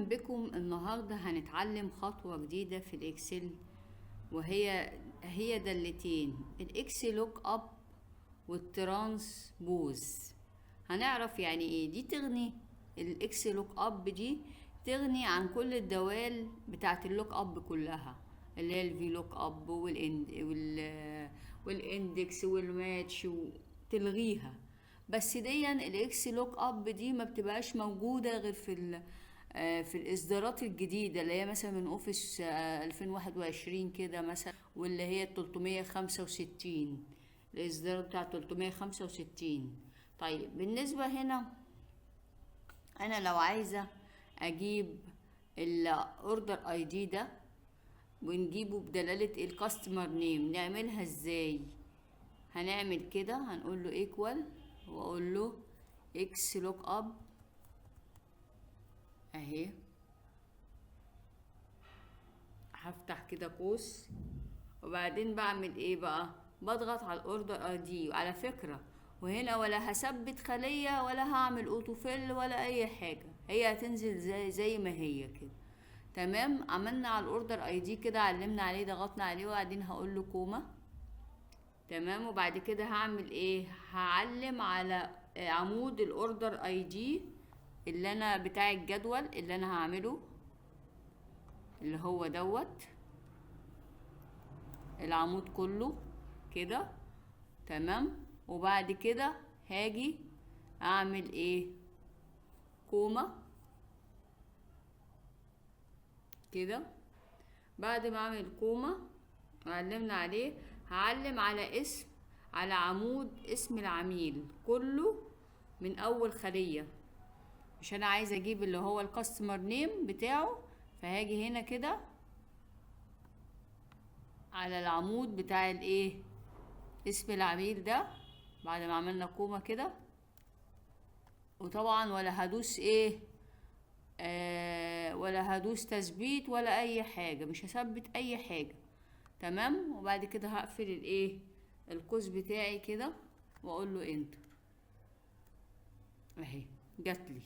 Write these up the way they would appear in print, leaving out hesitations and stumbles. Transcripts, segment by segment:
اهلا بكم. النهارده هنتعلم خطوة جديدة في ال Excel، وهي دالتين ال XLOOKUP وال transpose. هنعرف يعني ايه دي. تغني ال XLOOKUP دي تغني عن كل الدوال بتاعت ال lookup كلها، اللي هي ال VLOOKUP وال index وال match، تلغيها. بس ديا ال XLOOKUP دي ما بتبقاش موجودة غير في الاصدارات الجديدة، اللي هي مثلا من Office 2021 كده مثلا، واللي هي 365، الاصدار بتاع 365. طيب بالنسبة هنا، انا لو عايزة اجيب ال order ID ده ونجيبه بدلالة ال customer name، نعملها ازاي؟ هنعمل كده، هنقول له equal واقول له XLOOKUP اهي، هفتح كده قوس، وبعدين بعمل ايه بقى؟ بضغط على ال order ID. وعلى فكرة وهنا ولا هثبت خلية ولا هعمل auto fill ولا اي حاجة، هي هتنزل زي ما هي كده. تمام، عملنا على ال order ID كده، علمنا عليه، ضغطنا عليه، وبعدين هقول له comma. تمام، وبعد كده هعمل ايه؟ هعلم على عمود ال order ID اللي انا بتاع الجدول اللي انا هعمله، اللي هو دوت العمود كله كده. تمام، وبعد كده هاجي اعمل ايه؟ comma كده. بعد ما اعمل comma علمنا عليه، هعلم على عمود اسم العميل كله من اول خلية، مش انا عايزه اجيب اللي هو ال customer name بتاعه، فهاجي هنا كده على العمود بتاع الايه اسم العميل ده بعد ما عملنا comma كده. وطبعا ولا هدوس ايه، ولا هدوس تثبيت ولا اي حاجة، مش هثبت اي حاجة. تمام، وبعد كده هقفل الايه القوس بتاعي كده واقول له enter. اهي جاتلي،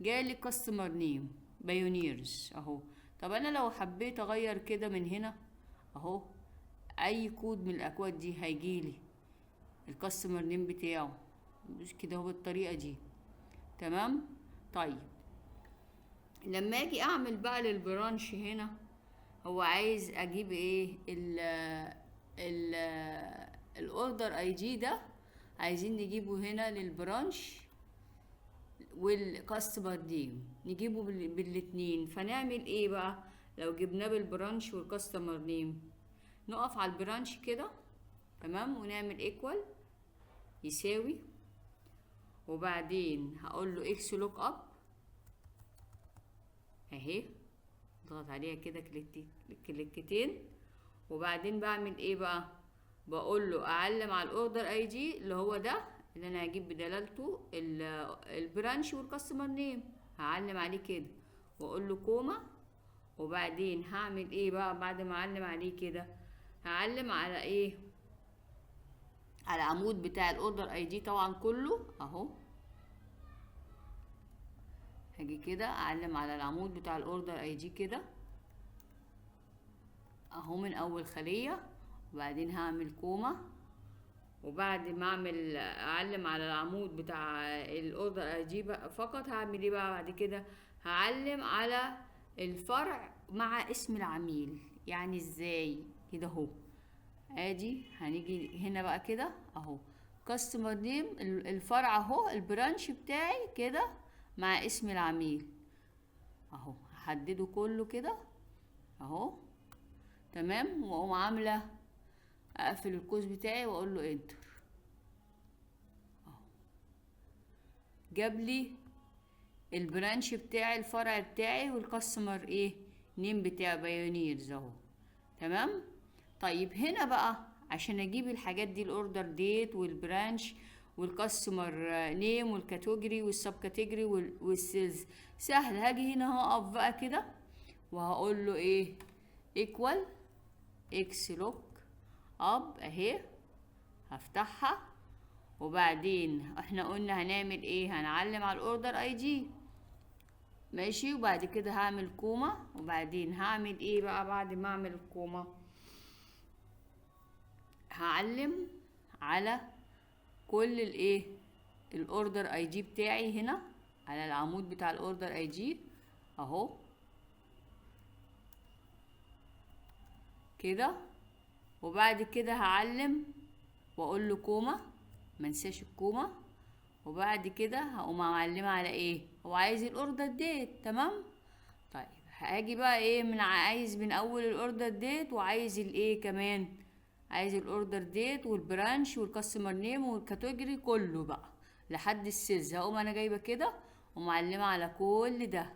جالي customer name Pioneers اهو. طب انا لو حبيت اغير كده من هنا اهو، اي كود من الاكواد دي هيجيلي ال customer name بتاعه، مش كده هو بالطريقه دي. تمام. طيب لما اجي اعمل بقى لل branch هنا، هو عايز اجيب ايه؟ ال ال order ID ده عايزين نجيبه هنا لل branch وال customer name، نجيبه بالاتنين. فنعمل ايه بقى لو جبناه بال branch وال customer name؟ نقف على ال branch كده، تمام، ونعمل equal يساوي، وبعدين هقول له XLOOKUP اهي، اضغط عليها كده كليكتين، وبعدين بعمل ايه بقى؟ بقول له اعلم على ال order ID اللي هو ده اللي انا هجيب بدلالته ال branch وال customer name، هعلم عليه كده واقول له comma. وبعدين هعمل ايه بقى بعد ما اعلم عليه كده؟ هعلم على ايه؟ على العمود بتاع ال order ID طبعا كله اهو. هاجي كده اعلم على العمود بتاع ال order ID كده اهو من اول خلية، وبعدين هعمل comma. وبعد ما اعلم على العمود بتاع ال order ID فقط، هعمل ايه بقى بعد كده؟ هعلم على الفرع مع اسم العميل. يعني ازاي؟ كده اهو، ادي هنيجي هنا بقى كده اهو، customer name الفرع اهو، ال branch بتاعي كده مع اسم العميل اهو، هحدده كله كده اهو. تمام، واقوم عامله اقفل القوس بتاعي واقول له enter اهو، جاب لي ال branch بتاعي الفرع بتاعي وال customer ايه name بتاع Pioneers اهو. تمام. طيب هنا بقى عشان اجيب الحاجات دي، ال order date وال branch وال customer name وال category وال sub category وال sales، سهل. هاجي هنا هقف بقى كده وهقول له ايه؟ equal XLOOKUP اهي، هفتحها، وبعدين احنا قلنا هنعمل ايه؟ هنعلم على ال order ID. ماشي. وبعد كده هعمل comma، وبعدين هعمل ايه بقى بعد ما اعمل ال comma؟ هعلم على كل الايه ال order ID بتاعي هنا على العمود بتاع ال order ID اهو كده. وبعد كده هعلم واقول له comma، منساش ال comma. وبعد كده هقوم معلمه على ايه؟ هو عايز ال order date، تمام. طيب هاجي بقى ايه من عايز من اول ال order date، وعايز الايه كمان، عايز ال order date وال branch وال customer name وال category كله بقى لحد ال sales. هقوم انا جايبه كده ومعلمه على كل ده،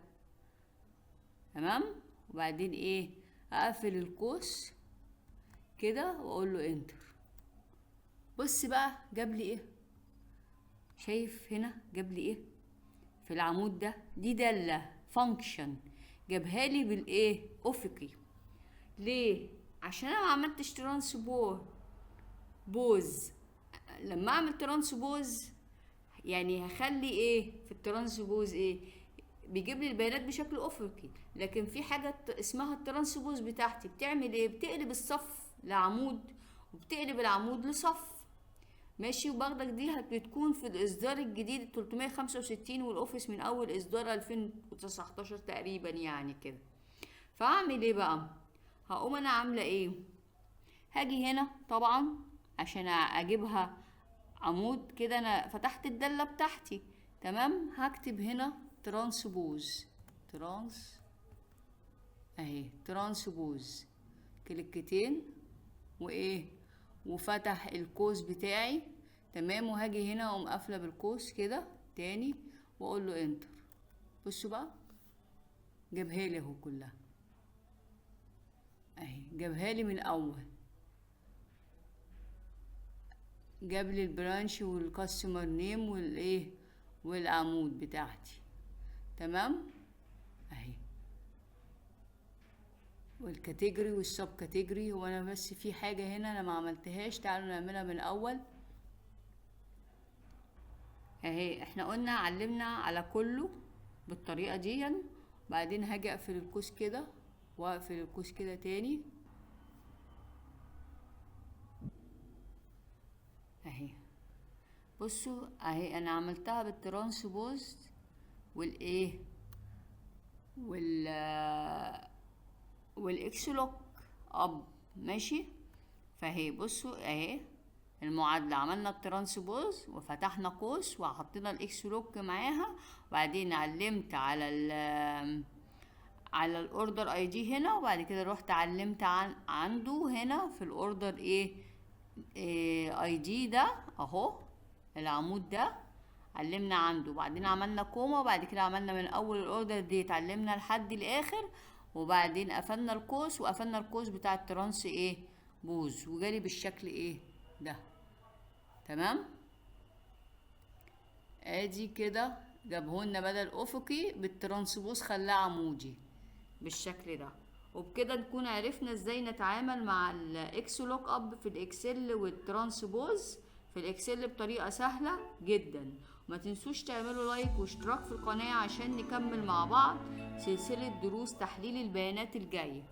تمام. وبعدين ايه اقفل القوس كده واقول له enter. بص بقى جاب لي ايه، شايف هنا جاب لي ايه في العمود ده؟ دي دالة function جابها لي بالايه افقي. ليه؟ عشان انا ما عملتش transpose. لما اعمل transpose يعني هخلي ايه في ال transpose ايه؟ بيجيب لي البيانات بشكل افقي. لكن في حاجة اسمها ال transpose بتاعتي بتعمل ايه؟ بتقلب الصف لعمود وبتقلب العمود لصف، ماشي. وباخدك دي بتكون في الاصدار الجديد 365 وال Office من اول اصدار 2019 تقريبا يعني كده. فاعمل ايه بقى؟ هقوم انا عامله ايه؟ هاجي هنا طبعا عشان اجيبها عمود كده، انا فتحت الدالة بتاعتي، تمام. هكتب هنا transpose، trans اهي transpose، كليكتين وايه وفتح القوس بتاعي، تمام. وهاجي هنا اقوم قافله بالقوس كده تاني واقول له enter. بصوا بقى جابها لي اهو كلها اهي، جابها لي من الاول، جاب لي ال branch وال customer name والايه والعمود بتاعتي، تمام اهي، وال category وال sub category. هو انا بس في حاجة هنا انا ما عملتهاش، تعالوا نعملها من الاول اهي. احنا قلنا علمنا على كله بالطريقة دي، بعدين هاجي اقفل القوس كده واقفل القوس كده تاني اهي. بصوا اهي انا عملتها بال transpose والايه وال XLOOKUP، ماشي. فهي بصوا اهي المعادلة، عملنا ال transpose وفتحنا قوس وحطينا ال XLOOK معاها، وبعدين علمت على ال order ID هنا، وبعد كده رحت علمت عنده هنا في ال order ايه ID ده اهو العمود ده علمنا عنده، وبعدين عملنا comma، وبعد كده عملنا من اول ال order date علمنا لحد الاخر، وبعدين قفلنا القوس وقفلنا القوس بتاع ال trans ايه pose، وجالي بالشكل ايه ده، تمام. ادي كده جابهولنا بدل افقي بال transpose خلاه عمودي بالشكل ده. وبكده نكون عرفنا ازاي نتعامل مع ال XLOOKUP في ال Excel وال transpose في ال Excel بطريقة سهلة جدا. ما تنسوش تعملوا like واشتراك في القناة عشان نكمل مع بعض سلسلة دروس تحليل البيانات الجاية.